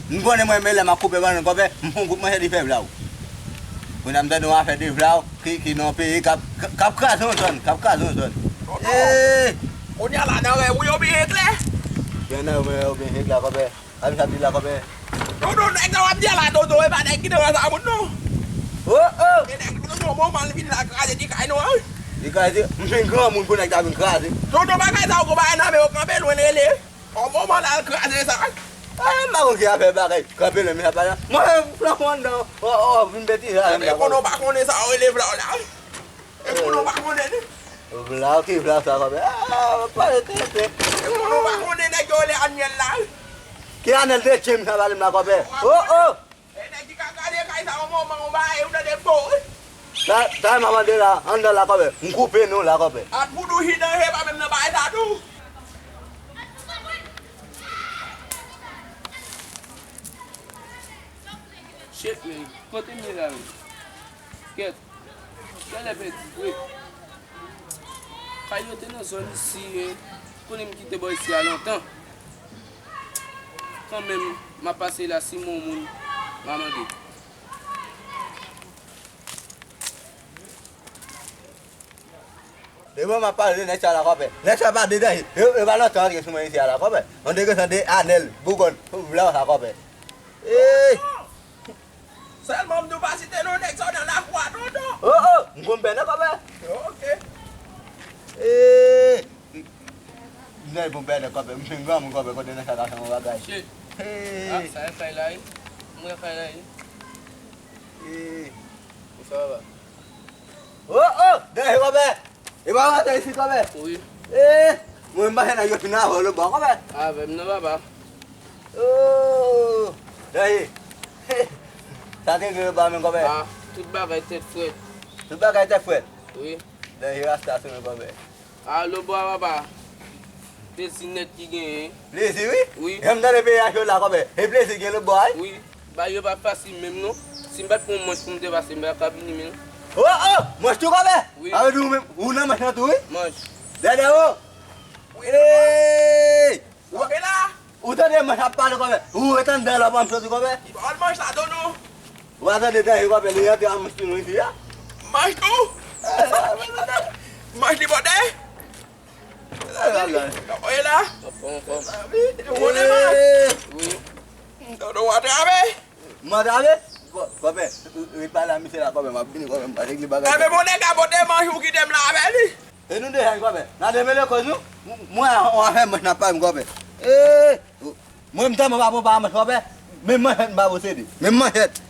M konnen mwen, men lè m ap koupe bannann, kòmè, m fè yon gwoup manje de vla w. Kounye a m tande yon afè de vla w ki, ki nan yon peyi k ap, k ap kraze yon zòn, k ap kraze yon zòn. Ee! Kounye a la, nan rèv ou yo byen klè? Byen nan rèv ou byen klè, kòmè. A, sa di la, kòmè. Dodo, nèg sa w ap di a la, Dodo, e pa nèg ki nan rèv sa moun, non. Oh, oh! E nèg, Dodo, moman l vin la kraze ti kay nou an. Li kraze, m fin granmoun pou nèg sa vin kraze. Dodo, bagay sa yo gon bagay nan men yo kanpe lwen rele. On moman l al kraze sa. Ah, m pa konn ki afè bagay. Kanpe lwen, men sa pa la. Mwen, flank mwen anndan. Oh, oh, vin betize a. E konnen w pa konnen sa yo rele vla w la. E konnen w pa konnen li. Vla w ki vla sa, kòmè. Ah, pale tenten. E konnen w pa konnen nèg yo rele Anyèl la. Ki Anyèl de James sa pale m la, kòmè? Oh, oh! E nèg ki ka kraze kay sa, on moman, on bagay, ou tande bo, wi. Sa, sa m ap mande la, anndan la, kòmè. M koupe nou la, kòmè. At pou nou hi danje, pa menm nan bagay sa tou. Shit, men, kote m ye la, men? Kèt. Talè pèdi vre. Kay yo te nan zòn isi, men konnen m kite bò isi a lontan. Kanmenm, m ap pase la, si m wè yon moun, m a mande. E mwen m ap pale de nèg sa la, kòpè. Nèg sa pa de danje. Yo, yo pa nan tan antre sou mwen isi a la, kòpè. An de gentan de Anèl, Bougon, vle sa, kòpè. Ey! Sèlman m di w pa site non nèg sa w nan lakou a, tonton. Oh, oh, m konn bènè, kòpè. Ok. Ey! M nan bon bènè, kòpè. M fin granmoun, kòpè, kote nèg sa ka fè yon bagay. Shit. Ey! Ah, sa e fay la, wi. M wè fay la, wi. Ey! Ou sa va? Oh, oh! Danje, kòpè! E pa w atè isit, kòpè? Wi. Eh, mwen m pa fè nan yo fin avè w lòtbò, kòpè. Avè m nan, papa. Oh, danje. Sa te gen lòtbò a menm, kòpè? Ah, tout bagay tèt frèt. Tout bagay tèt frèt? Wi. Danje rasta sou mwen, kòpè. Ah, lòtbò a, papa. Plezi nèt ki genyen. Plezi, wi? Wi. Jan m tande peyi a cho la, kòpè. E plezi gen lòtbò a, wi? Wi. Bagay yo pa fasil menm non. Si m pa t pran manch pou m te pase, m pa t ap vini menm. Oh, oh! Manch tou, kòpè? Wi. Sa vle di ou menm, ou nan manch lan tou, wi? Manch. Dèdè, oh! Wi. Ey! Ou tande manch ap pale, kòpè? Ou ret anndan la, pa m soti, kòpè? Ki pawòl manch la, tonton? Ou pa tande danje, kòpè, li rantre a manch pou nou isi a? Manch tou? Manch li pote? Oye la. Anfòm, anfòm. Ou konnen manch? Wi. Tonton, w atrape? M atrape? Kò-, kòpè, ret pale a misye la, kòpè, m ap vini, kòpè, m pa regle bagay. Enben, bon, nèg la pote manch ou kite m la avè li. E nou deja, kòpè. N a demele kòz nou. M-, mwen, on afè manch n ap pale, kòpè. Ee, mwen, m tèlman pa bon pa manch, kòpè. Menm manchèt, m pa posede. Menm manchèt.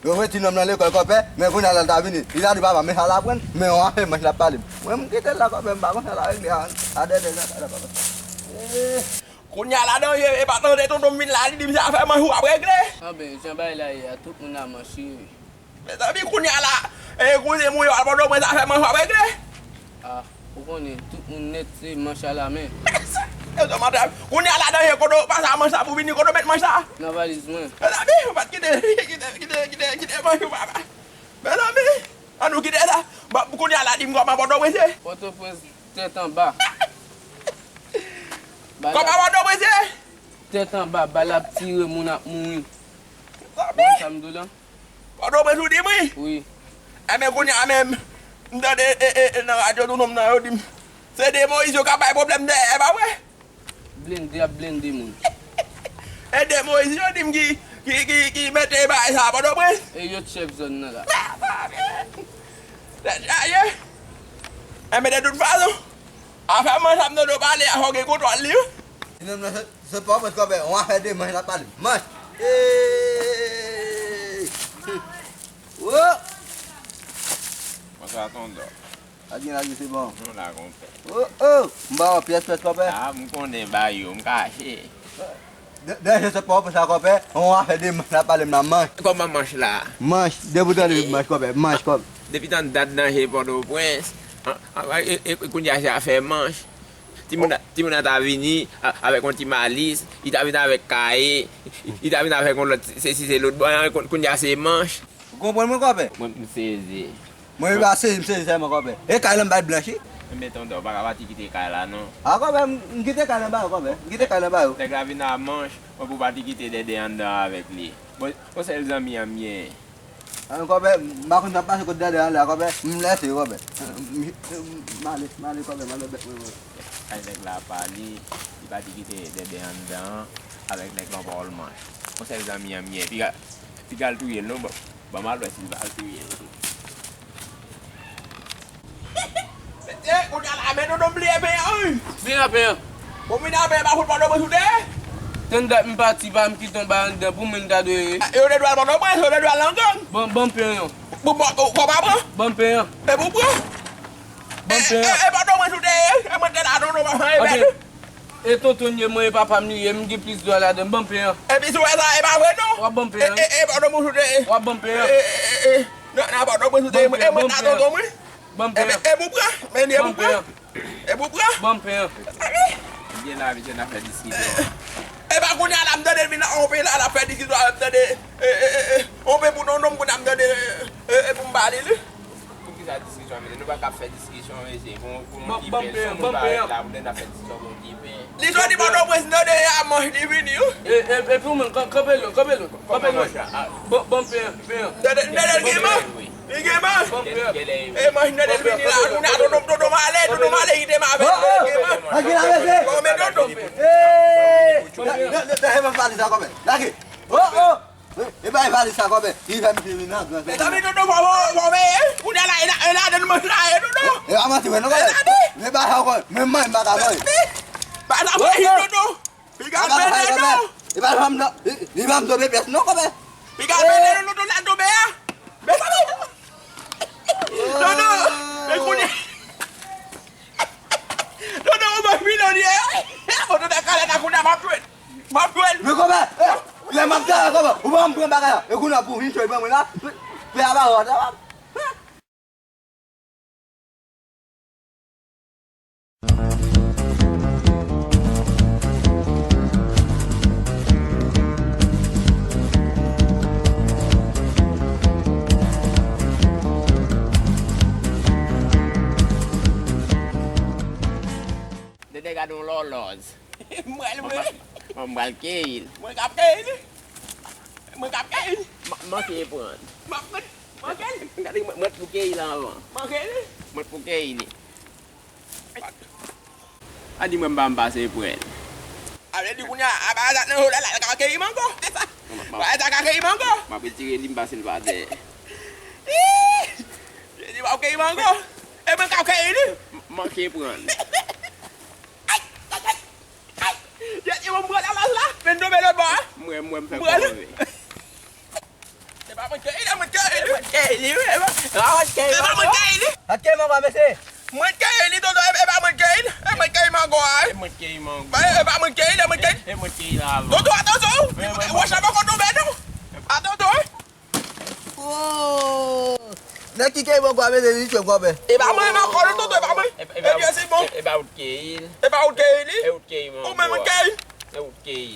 Yo fè ti nonm nan lekòl, kòpè, men kounye a la l ta vini. Li ta di papa, men sa l aprann, men yon afè manch l ap pale m. Mwen, m kite l la, kòpè, m pa konn sa l a regle a, a dèdè nan kay la, kòpè. Ee. Kounye a la danje, e pa tande tonton m vin la, li di m se afè manch ou ap regle. Anben, jan bagay la ye a, tout moun a manch li ye. Mezanmi, kounye a la, e kouzen m ou yo al Pòtoprens, afè manch w ap regle. Ah, ou konnen, tout moun nèt se manch a la men. E sa, mantè. Kounye a la danje, kote w pase a manch la pou vini, kote w met manch la? Nan valiz mwen. Mezanmi, ou pa t kite, kite, kite, kite, kite manch ou, papa. Mezanmi, ann nou kite sa. Bon, kounye a la, di m kòman Pòtoprens ye? Pòtoprens tèt anba. Kòman Pòtoprens ye? Tèt anba, bal ap tire, moun ap mouri. Mezanmi. Ou konn sa m di w lan? Pòtoprens ou di m wi? Wi. Enben kounye a menm, m tande, e, e, e, nan radyo, tout nonm nan yo di m, se de Moyiz yo k ap bay pwoblèm dèyè, e pa vre? Blende ap blende moun. E de Moyiz yo di m ki, ki, ki, ki mete bagay sa a Pòtoprens? E yo t chèf zòn nan la. Tèt chaje. Enben de tout fason, afè manch ap tande w pale a, fò w gen kontwòl li wi. Nonm nan se, se pa w mwen kòbèy, on afè de manch l ap pale. Manch! Hey! Wo! Bonswa, tonton. Pa gen lage, se bon. Nou la, konpè. Oh, oh! M ba w pyès pyès, kòbèy. Ah, m konnen ba yo, m kache. Dèyè se pa w pou sa, kòbèy. On afè de manch l ap pale m la, manch. Kòman manch la? Manch, depi w tande manch, kòbèy, manch, kòbèy. Depi tan dat danje Pòtoprens, an, an, e, e, e kounye a se afè manch. Timoun nan, timoun nan ta vini a, avèk yon ti malis, li ta vin avèk kaye, li ta vin avèk yon lòt, sesi se lòt bò, koun-, kounye a se manch. Ou konprann mwen, kòbèy? Mwen, m sezi. Mwen, m pa sezi, m sezi sèlman, kòbèy. E kay lan m bay blanchi? Enben, tonton, ou pa ka pati kite kay la, non. A, kòbèy, m, m kite kay lan ba yo, kòbèy. M kite kay lan ba yo. Nèg la vin a manch, mwen pou pati kite Dèdè anndan avèk li. Bon, yon sèl zanmi an m ye. An, kòbèy, m pa konn sa k pase kot Dèdè an la, kòbèy. M lèse, kòbèy. M, m, m ale, m ale, kòbèy, m ale bèk mwen, kòbèy. Kay nèg la pa li, li pati kite Dèdè anndan an avèk nèg lan pawòl manch. Yon sèl zanmi an m ye. Piga, piga l touye l non, ban, ban m al wè si l pa al touye l. Mesye, kounye a la, men tonton m bliye pen an, wi. Vin a pen an. Bon, vin a pen an, pa fout Pòtoprens ou te ye? Tann dat m pati, pa m kite yon bagay anndan pou mwen m ta dwe. Yo te dwe al Pòtoprens, yo te dwe al nan gang. Ban, ban m pen an. Bon, bon, ou, ou pa pran? Ban m pen an. E pou pran? Ban m pen an. E, e, e Pòtoprens ou te ye? E mwen te la, tonton, pa fè anyen. E tonton m ye, mwen e papa m li ye, m gen plis dwa ladan, ban m pen an. Epi si w wè sa, e pa vre non. W ap ban m pen an. E, e, e Pòtoprens ou te ye? W ap ban m pen an. E, e, e, e, nan, nan Pòtoprens ou te ye, e mwen t a tonton mwen. Ban m pen an. E pou pran, men li e pou pran. E pou pran. Ban m pen an. Byen la, mesye, n ap fè diskisyon. E pa kounye a la, m tande l vin nan on pen la, l ap fè diskisyon, m tande, e, e, e, e, on pen pou tonton m, kounye a m tande, e, e, e, pou m pale li. Poukisa diskisyon, mesye? Nou pa ka fè diskisyon, mesye. Pou, pou yon ti pen, si yon moun pa ret la, pou n ap fè diskisyon pou yon ti pen. Li soti Pòtoprens, nan dèyè a manch, li vini, wi. E, e, epi ou menm, kan-, kanpe lwen, kanpe lwen, kanpe lwen. Ban, ban m pen an, pen an. Tande, tande, li gen manch. Li gen manch. E manj nan te fini la, kounye a Dodo, Dodo m ale, Dodo m ale, kite m avèk Dodo. Lage la, mesye. Bon, men Dodo. Hey! Lage, lage, lage, lage valiz la, kòmè. Lage. Oh, oh! E, e bay valiz sa, kòmè. Li fè m vini nan gran. Mezanmi, Dodo, fò, fò, fò, men, kounye a la, e la, e ladann manj la ye, Dodo. E pa manti, wè, non, kòmè. E ladann. Men bay sa, kòmè. Men manj, m pa ka manyen. Bay sa, bay, Dodo. Piga l pete, non. Li pa janm nan, li, li pa janm tonbe pyès non, kòmè. Piga l pete, non, non, non, la tonbe a. Mezanmi. Non, non. E kounye. Non, non, ou ban milyon ye. Ou te kalè ta kounye a, m ap jwe. M ap jwe. Men kòmè, eh, lè m ap travay kòmè, ou pa janm pran bagay la. E kounye a pou vin choy ban mwen la. Fè a ba wòt la. Dede gade yon lòlòz. Mwen, mwen. Mwen, mwen pral keyi l. Mwen k ap keyi l. Mwen k ap keyi l. M, manke pran. M ap pran. Manke l. Gade, mwen, mwen pou keyi l anvan. Manke l. Mwen pou keyi li. A di mwen m pa m pase pran l. A vle di kounye a, a ba zak nan yo la, la ka keyi mango. Se sa. Ba zak ka keyi mango. M ap retire li, m pase l pa tè. Ih! Li di m ap keyi mango. E mwen k ap keyi li. M, manke pran l. Ay, ay, ay, ay. Jezi, mwen pran lalaj la. Men tonbe lòt bò a. Mwen, mwen, m fè kòve. E pa mwen k keyi li, e mwen k keyi li. E mwen k keyi li, wi, e pa, e pa mwen k keyi li. E pa mwen k keyi li. Sa k keyi mango a, mesye? Mwen k keyi li, tonton, e, e pa mwen k keyi li. E mwen k keyi mango a, wi. E mwen k keyi mango. E, e pa mwen k keyi li, e mwen k keyi. E, e mwen k keyi la avan. Tonton, atansyon, wi. E mwen. Wòch la poko tonbe, non. Atansyon, wi. Oh! Nèg ki keyi mango a, mesye, li tchwe kòmè. E pa mwen, e pa mwen, tonton, e pa mwen. E, e pa ou, e, e pa ou t keyi l. E pa ou t keyi li? E ou t keyi mango a. Ou menm ou t keyi. E ou t keyi.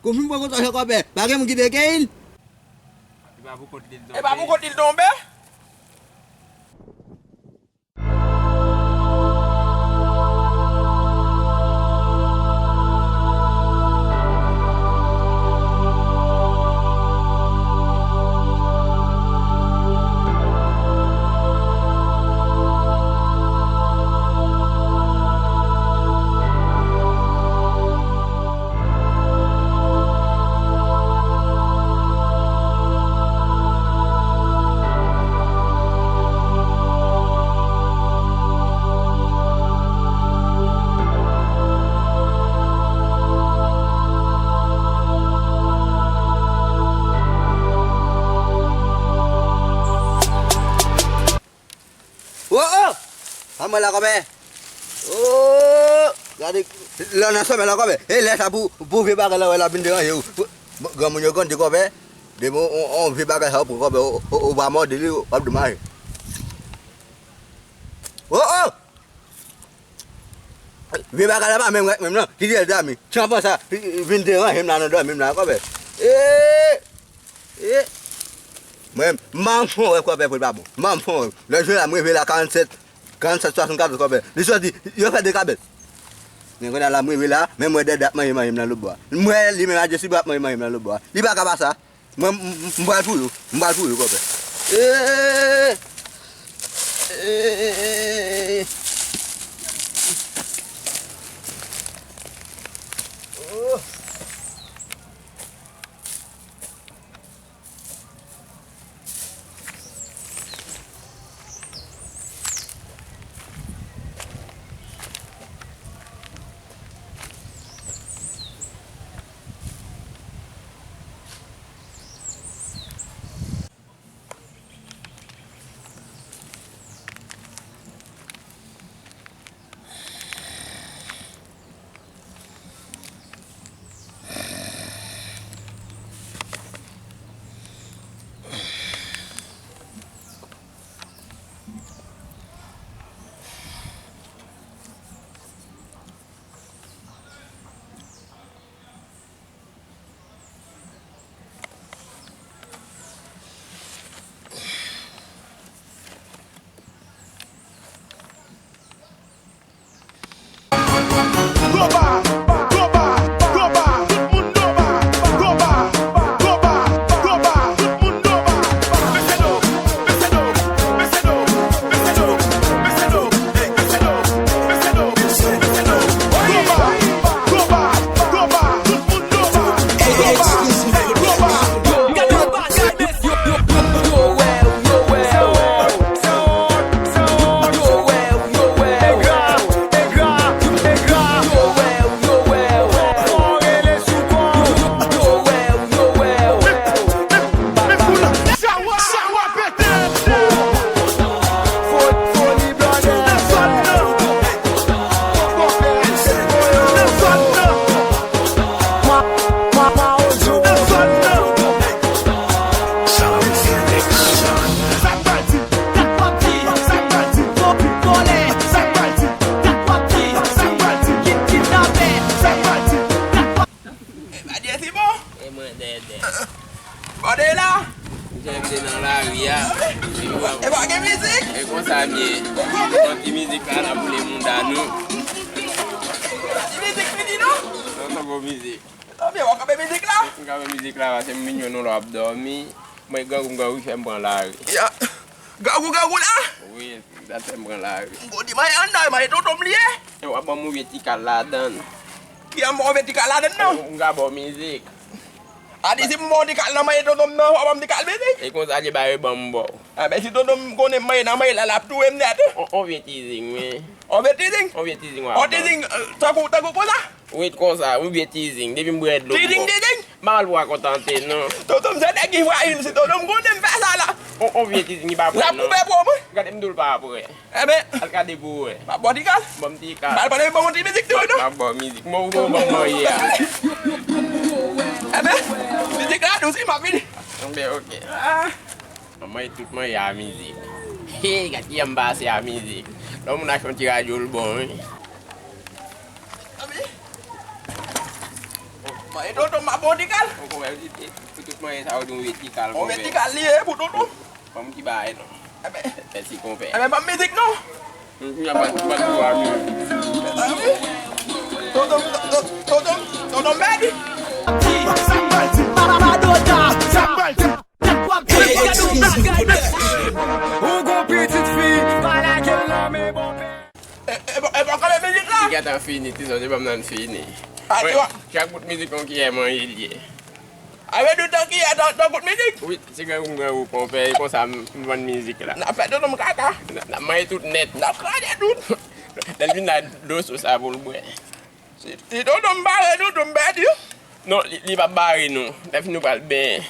Konfime poko tò jè kòmè. Pa gen moun ki te keyi l. E pa pou kont li l tonbe. E pa pou kont li l tonbe. Oh, oh! Pa mwen la, kòmè. Oh! Gade, lè w nan sòmèy la, kòmè. E lè sa pou, pou vye bagay la, wè, l ap vin deranje w. Granmoun yo grandi, kòmè. Depi w, w, w vye bagay sa, w pran, kòmè, w, w, w pa mòde li, w ap domaj. Oh, oh! Vye bagay la pa menm rèk menm, non. Ki rèl dòmi? Tchanpan sa, vin deranje m la nan dòmi m la, kòmè. Eh! Eh! Mwen, m pa janm fè yon rèv kòmè pou l pa bon. M pa janm fè yon rèv. Lòt jou la, m reve la karannsèt, karannsèt swasannkatòz kòmè. Li soti, yo fè de kabèt. Men kounye a la, m reve la, men m wè Dèdè ap manje manje m nan lòtbò a. M wè li menm a Jesibra ap manje manje m nan lòtbò a. Li pa ka pa sa. Mwen, m, m, m pral pou yo. M pral pou yo, kòmè. Eh! Eh! Oh! Doba, doba, doba, tout moun doba, doba, doba, doba, tout moun doba. Bese do, bese do, bese do, E pa gen mizik? E konsa m ye. Yon ti mizik la nan boule mouda nou. Ti mizik fini non? Non, se bon mizik. Sa byen, w ap kanpe mizik la? M kanpe mizik la, paske m vin jwenn ou la w ap dòmi. Mwen grangou m grangou fè m pran lari. Ya. Grangou grangou la? Wi, dat fè m pran lari. M gwo di mwen anndan, mwen tonton m li ye. E w ap ban m yon vye ti kal ladann. Ki an ban w vye ti kal ladann non? M ka ba w mizik. A di si m ba w ti kal nan mwen tonton m nan, w ap ban m ti kal mizik? E konsa li ba yo ban m ba w. A ben si tonton m konnen m manje nan manje la, l ap touye m nèt wi. On, on vye ti zing, wi. On vye ti zing? On vye ti zing w ap ban m. On ti zing, euh, tankou, tankou konsa? Wi, konsa, yon vye ti zing, depi m bwè dlo m bon. Ti zing, ti zing? M pa mal pou w akontante, non. Tonton m se nèg ki frajil, si tonton m konnen m fè sa la. On, on vye ti zing, li pa prè, non. L ap koupe po mwen. Gade m di w l pa prè. Enben. Al gade pou w wè. M ap ba w ti kal. Ban m ti kal. M pral pale, ban m yon ti mizik tou, non. M ap ba w mizik. Mwen ou ban m manje a. Enben, mizik la dous, wi, m ap vini. Enben, oke. Ah. Mwen manje tout manje a mizik. Hey, gad kijan m pase a mizik. Lè yon moun achte yon ti radyo, l bon, wi. Manje tonton m ap ba w ti kal. Ou konprann, pou tout manje sa yo, yon vye ti kal, yon vye ti kal li ye pou tonton. Ban m ti bagay non. Mèsi konpè. Enben ban m mizik non. M ap bat, bat pou a nou. Tonton, tonton, tonton, tonton Mèdi. Sa k pral di? Sa k pral di? Ou gon pitit fi, pa lage l nan men bòpè. E, e, e, bon, kanpe mizik la. Li gentan fini, ti zòt, li ban m nan fini. Mwen, chak bout mizik yon kiyè manje l ye. A vle di w tankou, tankou tout mizik? Wi, ti grangou m grangou konpè, e konsa m, m vann mizik la. N ap fè tonton m kaka. N ap, n ap manje tout nèt. N ap kraze tout. Lè l vin la, dlo sou sa pou l bwè. Si, si tonton m bare nou, tonton m pèdi. Non, li, li p ap bare nou. Lè fini nou pral benyen.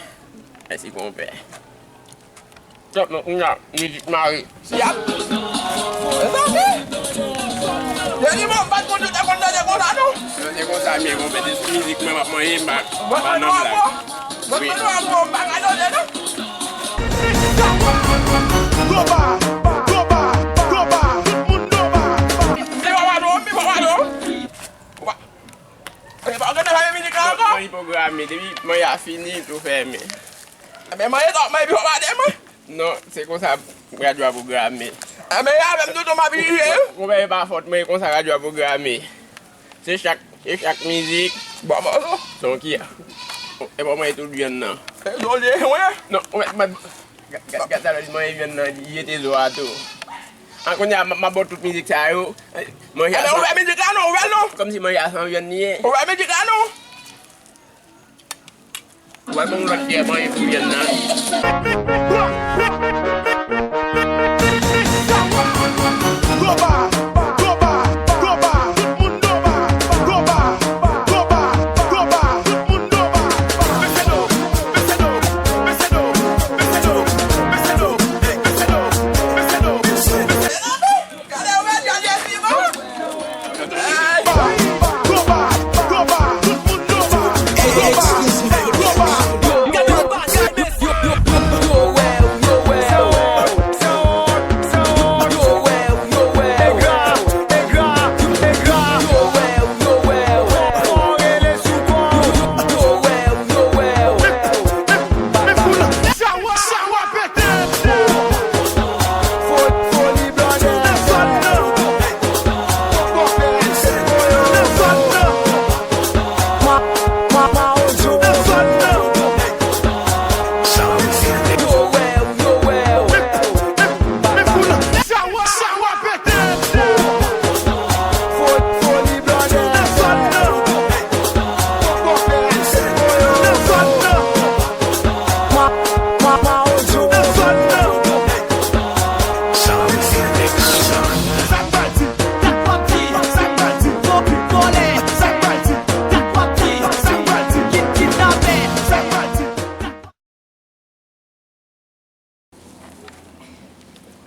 Mèsi konpè. Tchòp, non, kounya, mizik mare. Si ap. E sa se. Yo di mwen, m pa t konn yo te konn danse konsa, non. Yo te konsa, men konpè, se sou mizik mwen m ap manje, m pa, m pa nan blag. Mwen konn nou ankò, m pa ka danse, non. Goba, goba, goba, tout moun goba. Se papa nou, se papa nou. Ou pa, ou pa konn nan mizik la ankò? Mwen pwograme, depi manje a fini, tou fèmen. Men manje sa, manje pi papa de mwen. Non, se konsa radyo a pwograme. Enben, avè m tonton m ap jije wi. Konpè, e pa fòt mwen, e konsa radyo a pwograme. Se chak, se chak mizik. Bon, bon, bon. Se yon ki a. E bon, mwen tou vyann nan. E zòlye, wi. Non, mwen, mwen, gad, gad, gad sa lè li manje vyann nan, li jete zo a tou. An, kounye a, m, m ap ba w tout mizik sa yo. Manje a san. Enben, ouvè mizik la non, ouvè l non. Kòmsi manje a san vyann li ye. Ouvè mizik la non. Wè bon lòt yè manje pou vyann nan. Goba, goba, goba, tout moun goba. Goba, goba, goba, tout moun goba. Bese do, bese do, bese do, bese do, bese do, bese do, bese do, bese do. Gade, ou mèt gade piman. Hey! Goba, goba, tout moun goba. Goba, goba.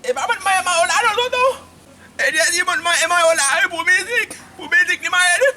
E pa mwen manje mayo la non, tonton. E Jezi mwen manje mayo la wi pou mizik. Pou mizik li manje li.